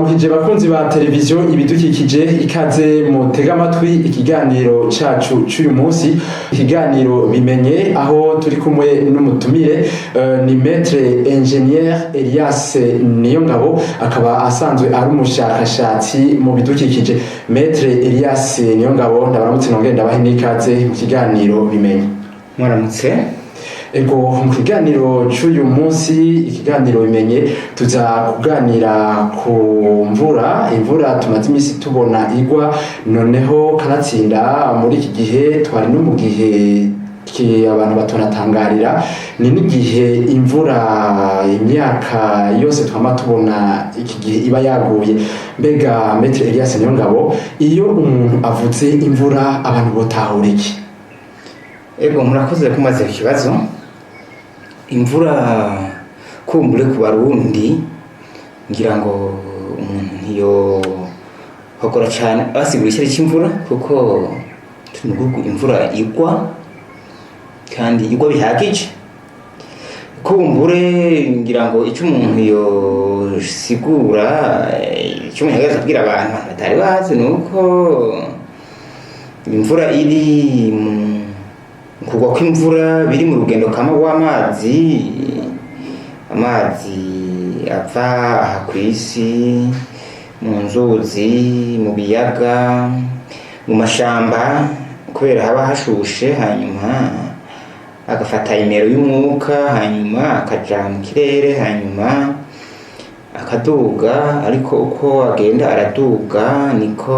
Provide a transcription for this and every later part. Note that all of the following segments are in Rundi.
Ndabaramukije bakunzi ba televiziyo Ibidukikije, ikaze mutega amatwi ikiganiro cacu c'uyu munsi, ikiganiro Bimenye, aho turi kumwe n'umutumire ni Maître Ingénieur Elias Niyongabo, akaba asanzwe ari umushakashatsi mu bidukikije. Maître Elias Niyongabo, ndabaramutse nongere ndabahe n'ikaze mu kiganiro Bimenye. Mwaramutse. Ego, mu kiganiro c'uyu munsi, ikiganiro Bimenye, tuza kuganira ku mvura. Imvura tumaze imisi tubona igwa, noneho kanatsinda muri iki gihe twari no mu gihe abantu batonatangarira, ni n'igihe imvura imyaka yose twama tubona iki gihe iba yaguye. Mbega Maître Elias Niyongabo, iyo umuntu avuze imvura, abantu botahura iki? Ego, murakoze kumaze ikibazo. Imvura kumbure ku Barundi, ngira ngo umuntu ntiyo hogora cane abasigura ishyari c'imvura, kuko turi mu gihugu imvura igwa kandi igwa bihagije. Kumbure ngira ngo icyo umuntu yosigura, icyo umuntu yagerageza kubwira abantu batari bazi, ni uko imvura iri mu kugwa kw'imvura biri mu rugendo kama rw'amazi, amazi ava aha ku isi, mu nzuzi, mu biyaga, mu mashamba, kubera haba hashushe, hanyuma agafata imero y'umwuka, hanyuma akaja mu kirere, hanyuma akaduga. Ariko uko agenda araduga niko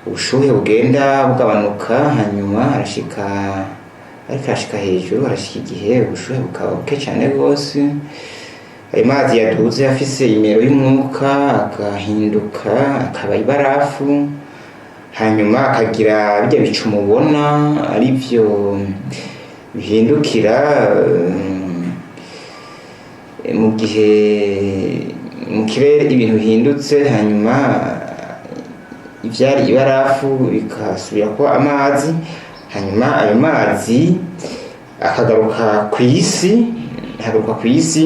ubushuhe bugenda bugabanuka, hanyuma arashika, ariko arashika hejuru, arashika igihe ubushuhe bukaba buke cane rwose. Ayo mazi yaduze afise imero y'umwuka agahinduka akaba ibarafu, hanyuma akagira birya bicu mubona, arivyo bihindukira mu gihe mu kirere ibintu bihindutse, hanyuma ivyari ibarafu bikasubira kuba amazi, hanyuma ayo mazi akagaruka kw'isi, akagaruka kw'isi,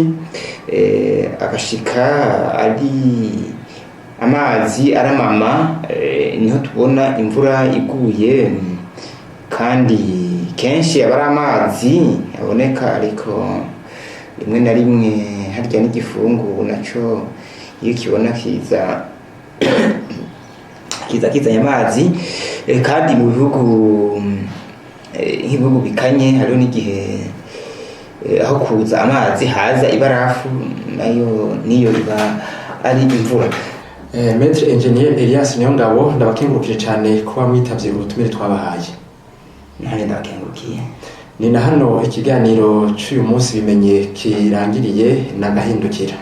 agashika ari amazi aramama, niho tubona imvura iguye. Kandi kenshi aba ari amazi aboneka, ariko rimwe na rimwe harya n'igifungu naco iyo kibona kiza kiza kizanye amazi. Kandi mu bihugu, nk'ibihugu bikanye, hariho n'igihe aho kuza amazi haza ibarafu, nayo niyo iba ari imvura. Maître Ingénieur Elias Niyongabo, ndabakengurukije cyane kuba mwitavye ubutumire twabahaye. Nanjye ndabakengurukiye. Ni na hano ikiganiro c'uyu munsi Bimenye kirangiriye, nagahindukira.